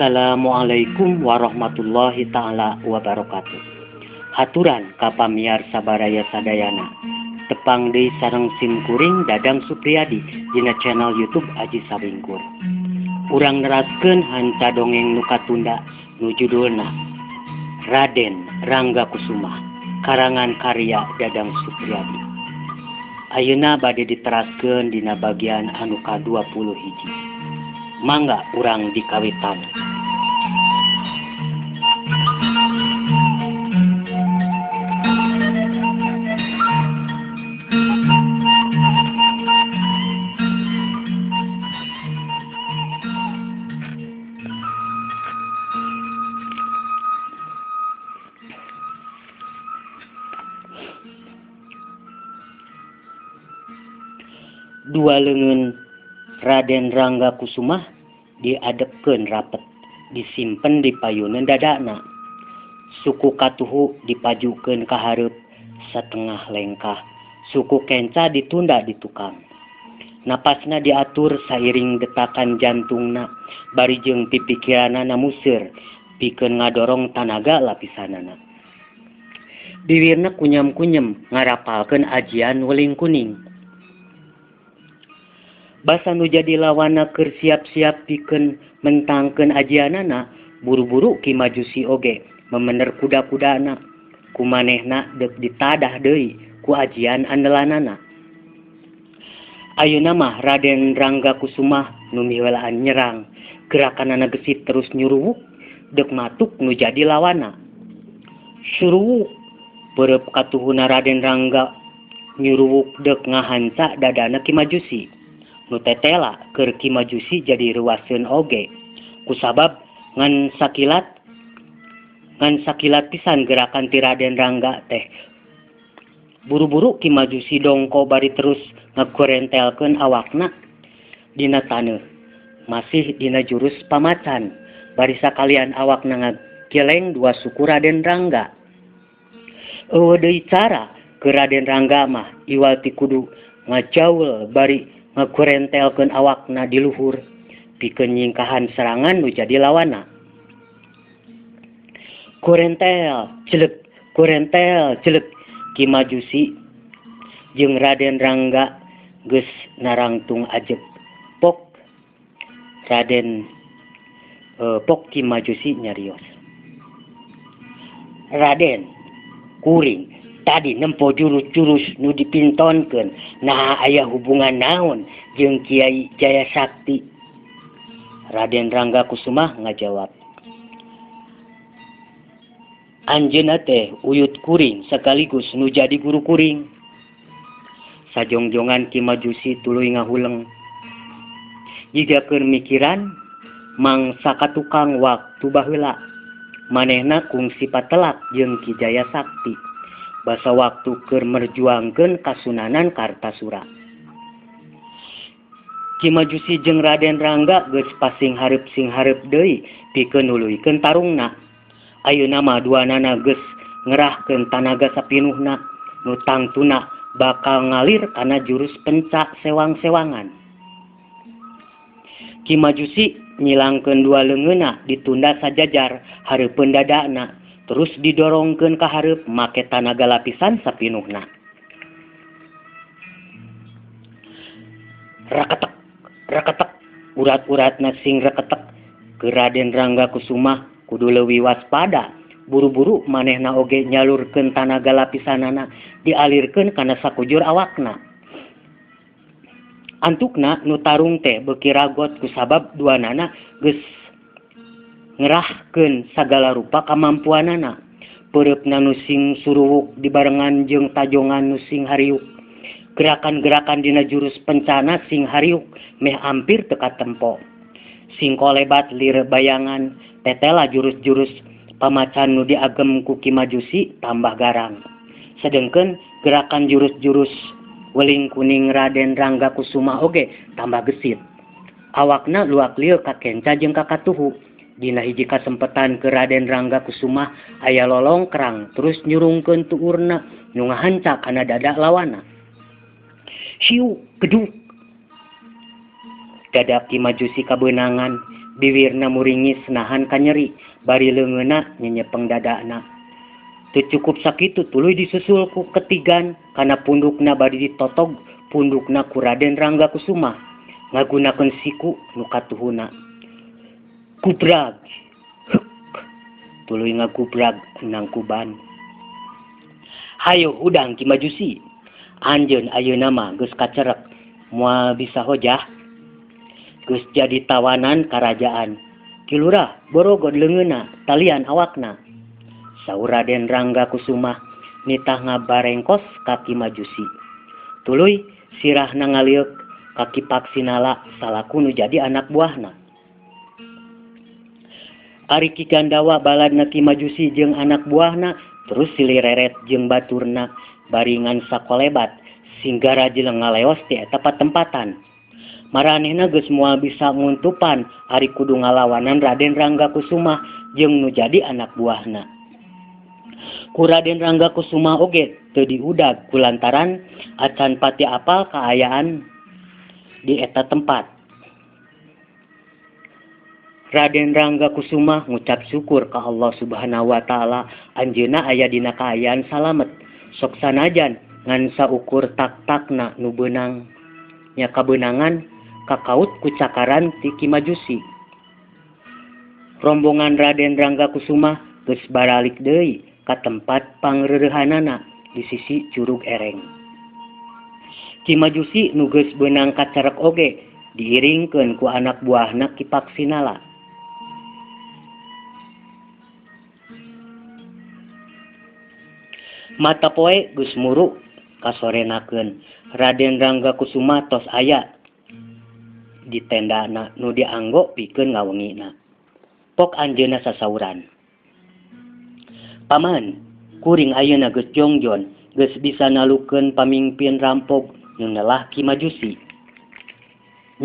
Assalamualaikum warahmatullahi taala wabarakatuh. Haturan ka pamiarsa baraya sadayana. Tepang deui sareng sim kuring Dadang Supriyadi dina channel YouTube Aji Sawingkur. Urang neraskeun hanca dongeng nu katunda nu judulna Raden Rangga Kusumah karangan karya Dadang Supriyadi. Ayeuna bade diteraskeun dina bagian anu ka-21. Mangga urang dikawitan. Dua leungeun Raden Rangga Kusumah diadepkeun rapet, disimpen di payuneun dadana. Suku katuhu dipajukeun ka hareup satengah lengkah, suku kenca ditunda di tukang. Napasna diatur sairing detakan jantungna, bari jeung pipikiranana museur pikeun ngadorong tanaga lapisanana. Biwirna kunyam-kunyem ngarapalkeun ajian weling kuning. Basa nu jadi lawanna keur siap-siap pikeun mentangkeun ajianana, buru-buru Ki Majusi oge memener kuda-kudana, kumanehna deuk ditadah deui ku ajian andelanana. Ayeuna mah Raden Rangga Kusumah nu miheulaan nyerang, gerakanana gesit terus nyuruwuk deuk matuk nu jadi lawanna. Suruwuk peureub katuhuna Raden Rangga nyuruwuk deuk ngahanca dadana Ki Majusi. Nu tetela keur Ki Majusi jadi reuaseun oge kusabab ngan sakilat pisan gerakan ti Raden Rangga teh. Buru-buru Ki Majusi dongko bari terus ngagorentelkeun awakna dina taneuh, masih dina jurus pamacan, bari sakalian awakna ngageleng dua suku Raden Rangga. Eueuh deui cara keur Raden Rangga mah iwal ti kudu ngajaul bari ngagorentelkeun awakna di luhur pikeun nyingkahan serangan nu jadi lawanna. Gorentel jelek, gorentel jelek, Ki Majusi jeung Raden Rangga geus narangtung ajeg. Pok Raden pok Ki Majusi nyarios. Raden kuring tadi nempo jurus-jurus nu dipintonkeun, nah aya hubungan naon jeung Kiai Jaya Sakti? Raden Rangga Kusumah ngajawab, anjeunna teh uyut kuring sekaligus nu jadi guru kuring. Sajongjongan Ki Majusi tuluy ngahuleng. Jiga keur mikiran mangsa katukang waktu baheula, manehna kungsi patelak jeung Ki Jaya Sakti. Basa waktu keur merjuangkeun Kasunanan Kartasura. Ki Majusi jeung Raden Rangga geus pasing hareup sing hareup deui pikeun nuluykeun tarungna. Ayeuna mah duanana geus ngerahkeun tanaga sapinuhna, nu tangtuna bakal ngalir kana jurus pencak sewang-sewangan. Ki Majusi nyilangkeun dua leungeunna ditunda sajajar hareupeun dadana, terus didorongkeun ka hareup make tanaga lapisan sapinuhna. Raketek, raketek, urat-uratna sing reketek. Ke Raden Rangga Kusumah kudu leuwih waspada. Buru-buru manehna oge nyalurkeun tanaga lapisanana dialirkeun kana sakujur awakna. Antukna nu tarung teh beuki ragot kusabab duanana geus ngerahkeun sagala rupa kamampuanana. Peureupna nu sing suruwuk dibarengan jeung tajongan nu sing hariuk. Gerakan-gerakan dina jurus pencana sing hariuk meh ampir teu katempo. Sing kolebat lir bayangan tetela jurus-jurus pamacan nu diagem ku Ki Majusi tambah garang. Sedengkeun gerakan jurus-jurus weling kuning Raden Rangga Kusumah oge tambah gesit. Awakna luak lieu ka kenca jeung ka katuhu. Dina hiji kasempetan ke Raden Rangga Kusumah aya lolongkrang terus nyurungkeun tuurna nu ngahanca kana dada lawana. Siu geduk. Dada Ki Majusi kabeunangan Biwirna muringis nahan kanyeri bari leungeunna nyenyepeng dadana. Teu cukup sakitu tuluy disusul ku ketigan kana pundukna bari ditotog pundukna ku Raden Rangga Kusuma ngagunakeun siku nu katuhuna. Gubrag. Hek. Tuluy ngagubrag nangkuban. Hayo hudang Ki Majusi. Anjeun ayeuna mah geus kacerek moal bisa hojah. Geus jadi tawanan karajaan. Ki Lurah borogod leungeunna talian awakna. Saur Raden Rangga Kusumah nitah ngabarengkos ka Ki Majusi. Tuluy sirahna ngalieuk ka Ki Paksinala salaku nu jadi anak buahna. Ari Ki Gandawa baladna Ki Majusi jeung anak buahna terus silih reret jeung baturna bari ngan sakolebat singgara jeleng ngaleos ti eta patempatan. Maranehna geus moal bisa nguntupan ari kudu ngalawanan Raden Rangga Kusumah jeung nu jadi anak buahna. Ku Raden Rangga Kusumah oge teu diudag kulantaran acan pati apal kaayaan di eta tempat. Raden Rangga Kusumah ngucap syukur ka Allah Subhanahu wa taala anjeunna aya dina kaayaan salamet sok sanajan ngan saukur tak-takna nu beunang nya kabeunangan kakaut ku cakaran ti Ki Majusi. Rombongan Raden Rangga Kusumah geus baralik deui ka tempat pangreurehanana di sisi Curug Ereng. Ki Majusi nu geus beunang kacerek oge diiringkeun ku anak buahna Ki Paksinala. Mata poe geus muru kasorenakeun. Raden Rangga Kusuma tos aya di tendana nu dianggo pikeun ngawengina. Pok anjeunna sasauran. Paman, kuring ayeuna geus jongjon, geus bisa nalukeun pamingpin rampog nu nelah Ki Majusi.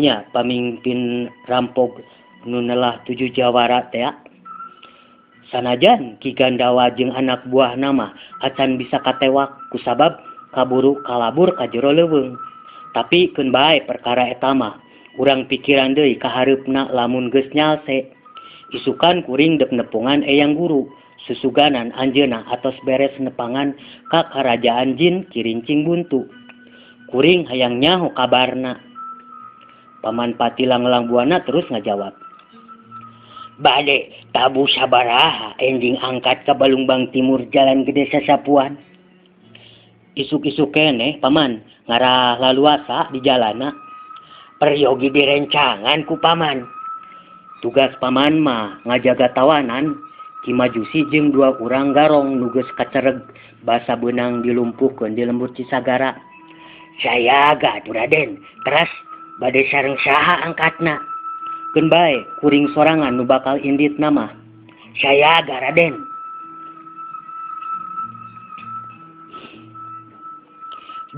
Nya pamingpin rampog nu nelah 7 jawara tea. Sanajan Ki Gandawa jeung anak buahna mah acan bisa katewak kusabab kaburu kalabur ka jero leuweung. Tapi keun bae perkara eta mah, urang pikiran deui ka hareupna lamun geus nyalse. Isukan kuring dek nepungan eyang guru, susuganan anjeunna atos beres nepangan ka karajaan jin Kirincing Buntu. Kuring hayang nyaho kabarna. Paman Pati Langlang Buana terus ngajawab. Bade tabu sabaraha enjing angkat ka Balungbang Timur Jalan Gede Sasapuan. Isuk-isuk keneh paman ngarah laluasa di jalana. Peryogi direncangan ku paman. Tugas paman mah ngajaga tawanan Ki Majusi jeung 2 urang garong nu geus kacereg basa beunang dilumpuhkeun di lembur Cisagara. Sayaga atuh Raden, teras bade sareng saha angkatna? Keun bae kuring sorangan nu bakal inditna mah. Sayaga Raden.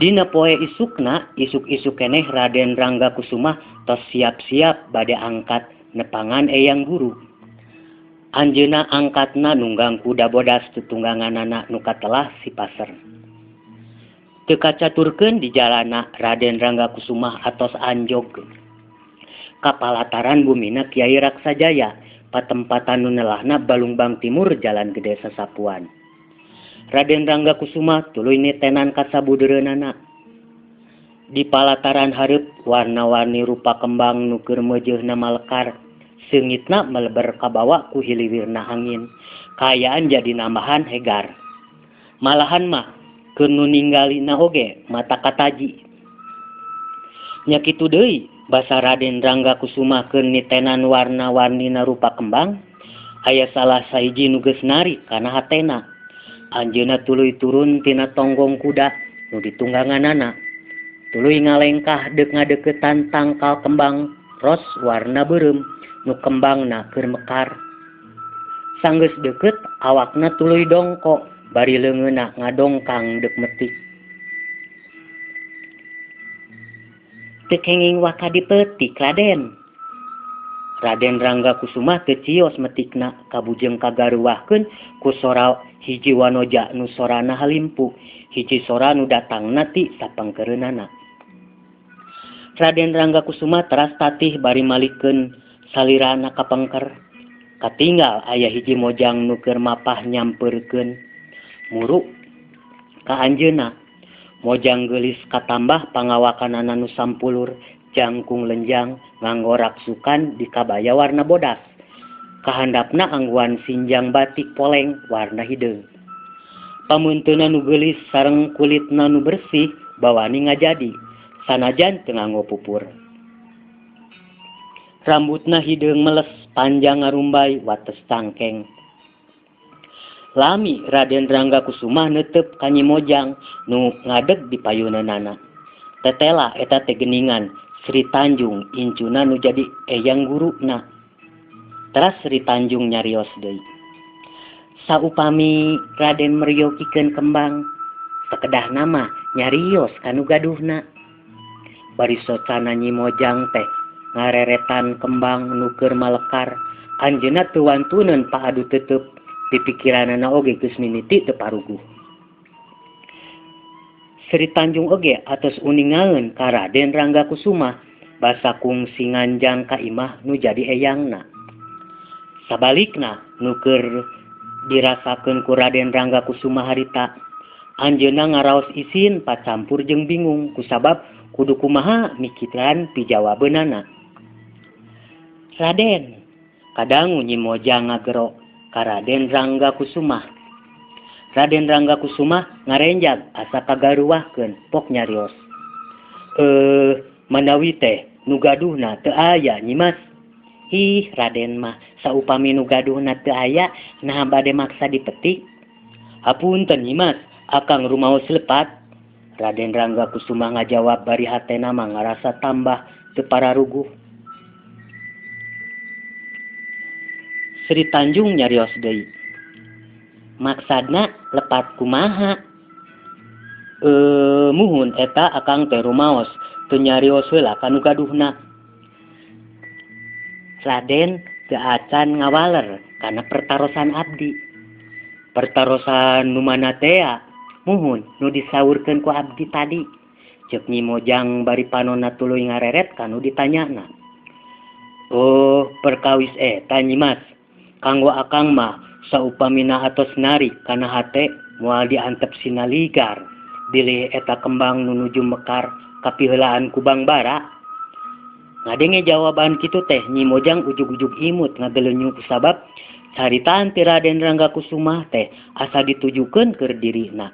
Dina poe isukna, isuk-isuk keneh Raden Rangga Kusumah tos siap-siap bade angkat nepangan eyang guru. Anjeunna angkatna nunggang kuda bodas tutungganganana nu katelah si paser. Teu kacaturkeun di jalana Raden Rangga Kusumah atos anjog ka palataran bumina Kiai Raksajaya, patempatan nu nelahna Balungbang Timur Jalan Gede Sasapuan. Raden Rangga Kusuma tuluy nitenan ka sabudeureunana. Di palataran hareup warna-warni rupa kembang nu keur meujeuhna malekar, seungitna meleber kabawa ku hiliwirna angin. Kaayaan jadi nambahan hegar. Malahan mah keur nu ninggalina oge mata kataji. Nya kitu deui basa Raden Rangga Kusuma keur nitenan warna-warnina rupa kembang, aya salah sahiji nu geus narik kana hatena. Anjeunna tuluy turun tina tonggong kuda nu ditungganganana. Tuluy ngalengkah deuk ngadeukeutan tangkal kembang ros warna beureum nu kembangna keur mekar. Sanggeus deukeut awakna tuluy dongko bari leungeunna ngadongkang deuk metik. Teu kenging waka dipetik Raden. Raden Rangga Kusuma teu cios metikna kabujeng kagaruwahkeun ku sora hiji wanoja nu sorana halimpu, hiji sora nu datangna ti sapangkeureunana. Raden Rangga Kusuma teras tatih bari malikeun Salirana kapengker. Katinggal aya hiji mojang nu keur mapah nyampeurkeun muru ka anjeunna. Mojang geulis katambah pangawakanana nu sampulur, jangkung lenjang nganggo raksukan di kabaya warna bodas. Kahandapna angguan sinjang batik poleng warna hideung. Pamunteuna nu geulis sareng kulitna nu bersih bawani ngajadi sanajan teu nganggo pupur. Rambutna hideung meles panjang ngarumbay wates cangkeng. Lami Raden Rangga Kusumah neuteup ka Nyi Mojang nu ngadeg di payuneunana. Tetela eta teh geuningan Sri Tanjung incuna nu jadi eyang guruna. Teras Sri Tanjung nyarios deui. Saupami Raden meryogikeun kembang, sakedahna mah nyarios ka nu gaduhna. Bari socana Nyi Mojang teh ngareretan kembang nu keur malekar, anjeunna teu wantuneun paadu teuteup, pipikiranana oge geus mimiti teu paruguh. Sri Tanjung oge atos uningaeun ka Raden Rangga Kusumah basa kungsi nganjang ka imah nu jadi eyangna. Sabalikna nu keur dirasakeun ku Raden Rangga Kusumah harita, anjeunna ngaraos isin pacampur jeung bingung kusabab kudu kumaha mikiran pijawabeunana. Raden, kadangu Nyi Mojang ngagero ka Raden Rangga Kusumah. Raden Rangga Kusumah ngarenjag asa kagaruahkeun pok nyarios. Manawi teh nu gaduhna teu aya Nyi Mas. Ih, Raden mah saupami nu gaduhna teu aya naha bade maksa dipetik. Hapunten Nyi Mas, akang rumaos lepat. Raden Rangga Kusumah ngajawab bari hatena mah ngarasa tambah teu pararuguh. Sri Tanjung nyarios deui. Maksadna lepat kumaha? Muhun eta akang teh rumaos teu nyarios heula ka nu gaduhna. Raden teu acan ngawaler kana pertarosan abdi. Pertarosan nu mana tea? Muhun nu disaurkeun ku abdi tadi. Ceuk Nyi Mojang bari panonna tuluy ngareret ka nu ditanyana. Oh, perkawis eta Nyi Mas. Kanggo akang mah saupamina atos narik kana hate moal diantep sinaligar bilih eta kembang nu nuju mekar kapiheulaan ku Bang Bara. Ngadenge jawaban kitu teh Nyi Mojang ujug-ujug imut ngagelenyu kusabab caritaan ti Raden Rangga Kusumah teh asa ditujukeun keur dirina.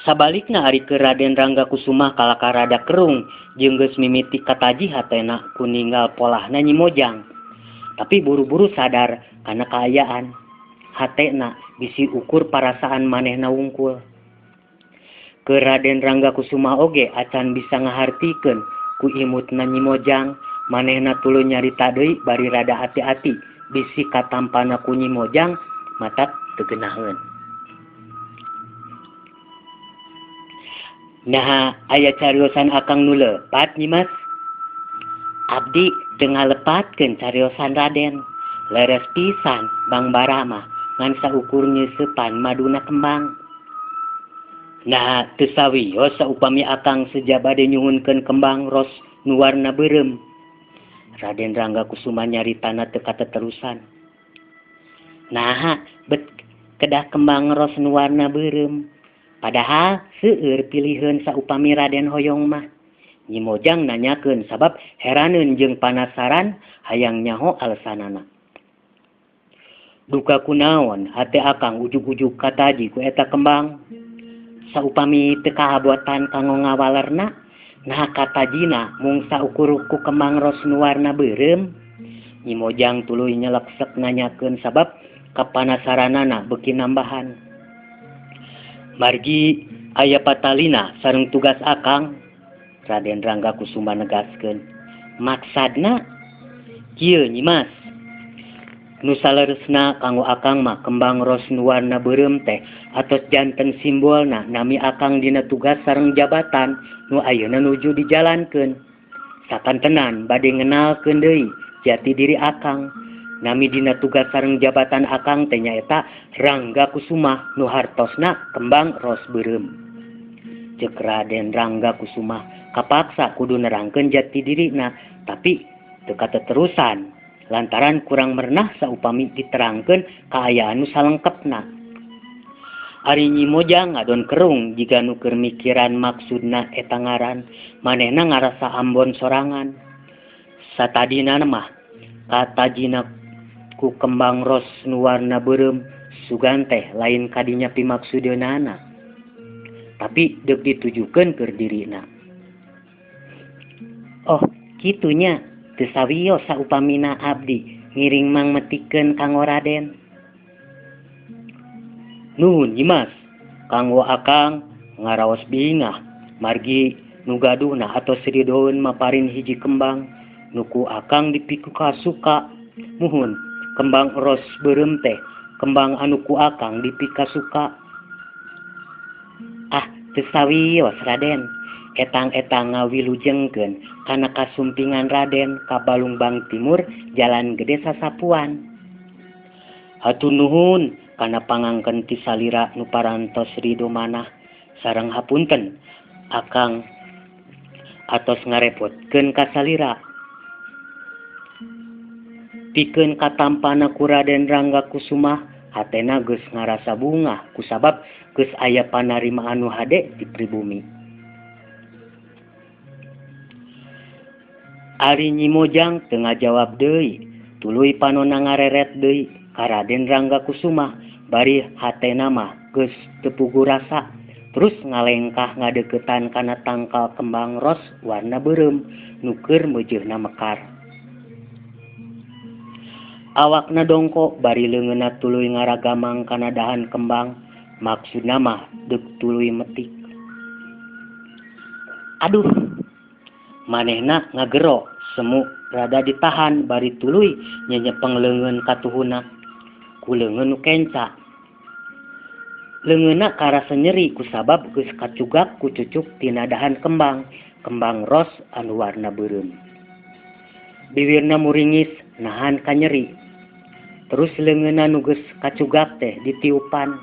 Sabalikna ari keur Raden Rangga Kusumah kalakar rada kerung jeung geus mimiti kataji hatena ku ninggal polahna Nyi Mojang. Tapi buru-buru sadar kana kaayaan hatena bisi ukur parasaan manehna wungkul. Keur Raden Rangga Kusumah oge acan bisa ngahartikeun ku imutna Nyi Mojang, manehna tuluy nyarita deui bari rada ati-ati bisi katampana ku Nyi Mojang matak teu geunaheun. Naha aya cariosan akang nu lepat Nyi Mas? Abdi teu ngalepatkeun cariosan Raden. Leres pisan Bang Bara mah ngan saukur nyeusepan maduna kembang. Nah, teu sawios saupami akang seja bade nyuhunkeun kembang ros nu warna beureum. Raden Rangga Kusuma nyaritana teu kateterusan. Naha bet kedah kembang ros nu warna beureum. Padahal seueur piliheun saupami Raden hoyong mah. Nyi Mojang nanyakeun sabab heraneun jeung panasaran hayang nyaho alesanana. Duka kunaon hate akang ujug-ujug kataji ku eta kembang. Saupami teu kahabotan kanggo ngawalerna, naha katajina mung saukur ku kembang ros nu warna beureum. Nyi Mojang tuluy nyeleksek nanyakeun sabab kapanasaranana beuki nambahan. Margi aya patalina sareng tugas akang, Raden Rangga Kusuma negaskeun. Maksadna kieu Nyi Mas. Nu saleresna kanggo akang mah kembang ros nu warna beureum teh atos janten simbolna nami akang dina tugas sareng jabatan nu ayeuna nuju dijalankeun. Sakantenan bade ngenalkeun deui jati diri akang. Nami dina tugas sareng jabatan akang teh nyaeta Rangga Kusumah nu hartosna kembang ros beureum. Ceuk Raden Rangga Kusumah kapaksa kudu nerangkeun jati dirina, tapi Teu kateterusan lantaran kurang merenah saupami diterangkeun kaayaan nu salengkepna. Ari Nyi Mojang ngadon kerung jiga nu keur mikiran maksudna eta ngaran, manehna ngarasa ambon sorangan. Satadina mah katajina ku kembang ros nu warna beureum sugan teh lain kadinya pimaksudeunana. Tapi deuk ditujukeun keur dirina. Oh, kitu nya teu sawios saupamina abdi ngiring mangmetikeun kanggo Raden. Nuhun Nyimas, kanggo akang ngaraos bingah margi nu gaduhna atos ridoeun maparin hiji kembang nu ku akang dipikasuka. Muhun kembang ros beureum teh kembang anu ku akang dipikasuka. Ah, teu sawios Raden. Etang-etang ngawilujengkeun kana kasumpingan Raden ka Balungbang Timur Jalan Gede Sasapuan. Hatur nuhun kana pangangken ti salira nu parantos rido manah sareng hapunten akang atos ngarepotkeun ka salira. Pikeun katampana ku Raden Rangga Kusumah hatena geus ngarasa bungah kusabab geus aya panarima anu hade di pribumi. Ari Nyi Mojang teu ngajawab deui, tuluy panona ngareret deui ka Raden Rangga Kusumah bari hatena mah geus teu puguh rasa, terus ngalengkah ngadeuketan kana tangkal kembang ros warna beureum nu keur meujeuhna mekar. Awakna dongko bari leungeunna tuluy ngaragamang kana dahan kembang, maksudna mah deuk tuluy metik. Aduh, manehna ngagero semu rada ditahan bari tuluy nyenyepeng leungeun katuhuna ku leungeun nu kenca. Leungeunna karasa nyeri kusabab geus kacugak ku cucuk tina dahan kembang, kembang ros anu warna beureum. Biwirna muringis nahan kanyeri. Terus leungeunna nu geus kacugak teh ditiupan.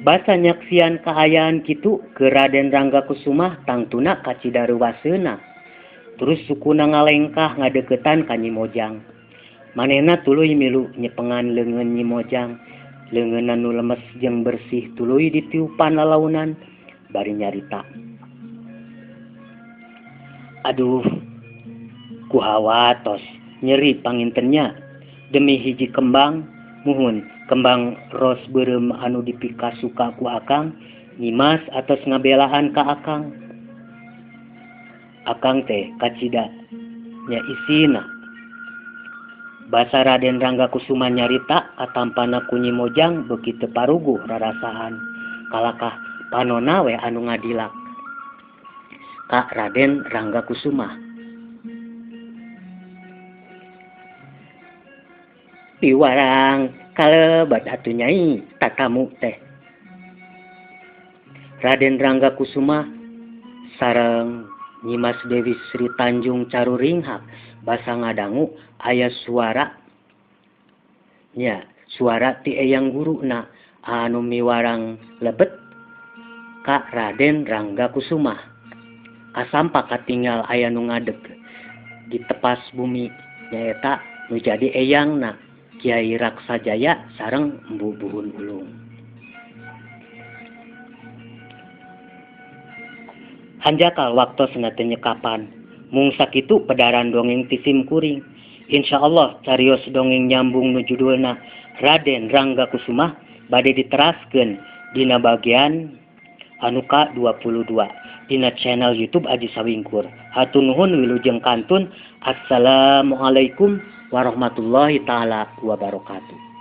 Basa nyaksian kaayaan kitu ke Raden Rangga Kusumah tangtuna kacida reuwaseuna. Terus sukuna ngalengkah ngadeukeutan ka Nyi Mojang. Manehna tuluy milu nyepengan leungeun Nyi Mojang. Leungeunna nu lemes jeung bersih tuluy ditiupan lalaunan bari nyarita. Aduh, kuhawatos nyeri pangintennya demi hiji kembang muhun kembang ros beureum anu dipikasuka ku akang Nyimas atos ngabelaan ka akang. Akang teh kacida nya isina. Basa Raden Rangga Kusuma nyarita katampana ku Nyi Mojang beuki teu paruguh rarasaan. Kalakah panona we anu ngadilak ka Raden Rangga Kusuma. Piwarang kalebat atuh nyai tatamu teh. Raden Rangga Kusuma sareng Nyimas Dewi Sri Tanjung Caruringhak basa ngadangu aya suara nya suara ti eyang guruna anu miwarang lebet ka Raden Rangga Kusuma. Kasampak katinggal aya nu ngadeg di tepas bumi nyaeta nu jadi eyangna Kiai Raksajaya sareng Embu Buhun Ulung. Hanjakal waktosna teu nyekapan. Mung sakitu pedaran dongeng ti sim kuring. Insyaallah carios dongeng nyambung nu judulna Raden Rangga Kusumah bade diteraskeun dina bagian anu ka-22 dina channel YouTube Aji Sawingkur. Hatur nuhun wilujeng kantun. Assalamualaikum warahmatullahi taala wabarakatuh.